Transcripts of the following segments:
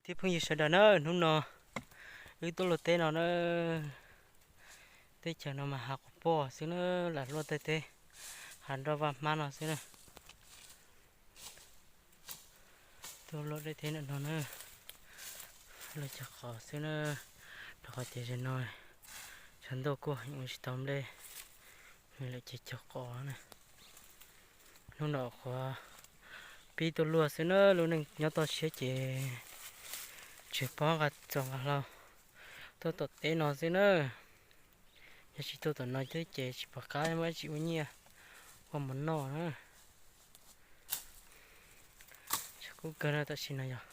Ib phooj ywg sawv daws na, hnub no wb tuaj luaj teb no na, teb chaws no mas hav quas poj xwb na, lam luaj tej teb hav nroj vaj hmab no xwb na. Tuaj luaj dej teb ntawm no na, luaj cog qos xwb na, rau qhov tias zaum no tshav ntuj kuj heev ua tsis tau nplej, lawm ces cog qos na. Hnub no qhuav pib tuaj luaj xwb na, lub neej nyob toj siab ces tsis paub nqa txaus nqa hlau, tuaj tom teb no xwb na. Yog tsis tuaj tom no thiab ces tsis pom qab muaj dab tsi ua nyiaj ua mov noj na. Tshav kub kawg na, tam sim no yog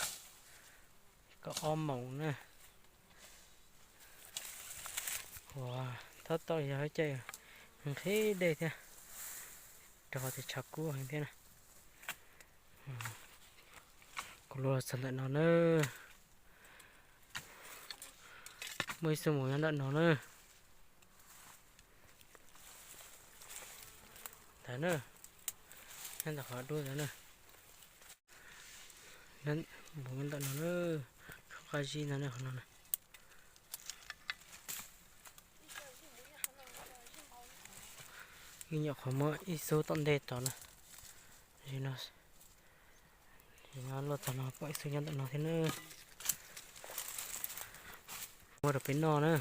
kaum ob moos na. Uas tab tom yog caij nqhis dej thiab, rau qhov tias tshav kub heev thiab na. Kuv luaj txog ntawm no na, muaj ib xuab moos nyob ntawm no na. Ntawd na, nyob ntawm qhov dub ntawd na. Nyob mus nyob ntawm no na, qab zib ntawd na, qhov no na. Ib nyuam qhuav muab ib xub tom ntej tod na. Zim no, zim no luaj txog no pom ib xub nyob ntawm no thiab na. Muab rau peb noj na.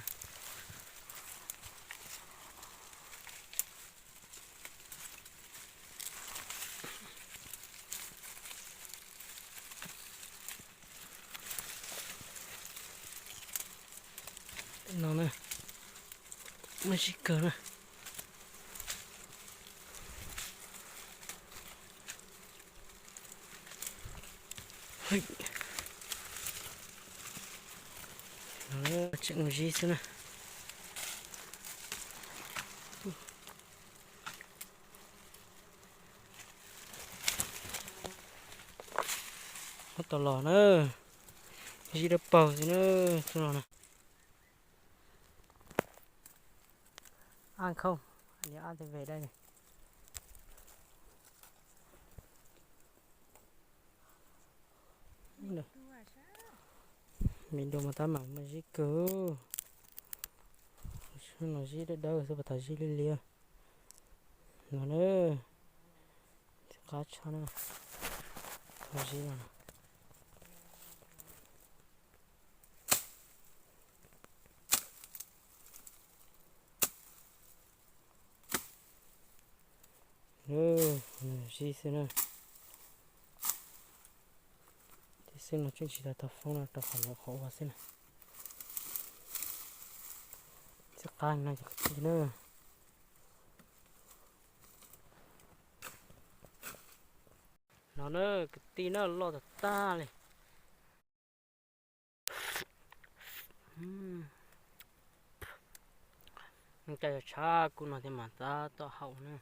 No na, muaj zib kawg na. Tseem mus zib xwb na. Muab tau los na, zib dawb paug xwb na, txoj no na. Ab khauj, niam ab tej ve dai. Me dua mas tab mam muaj zib kawg. Los zib dawb dawb xwb, puas tas zib liab liab no na. Qab tshaj na, zib no. Zib xwb na. Tej xwb no tseem tsis tau tau foob no rau qhov nyuam qhuav ua xwb na. Txij qab no ces kwv tij na. No na, kwv tij na, loj tag tag li. Cov tshav kub no thiaj mas tab tom haum na.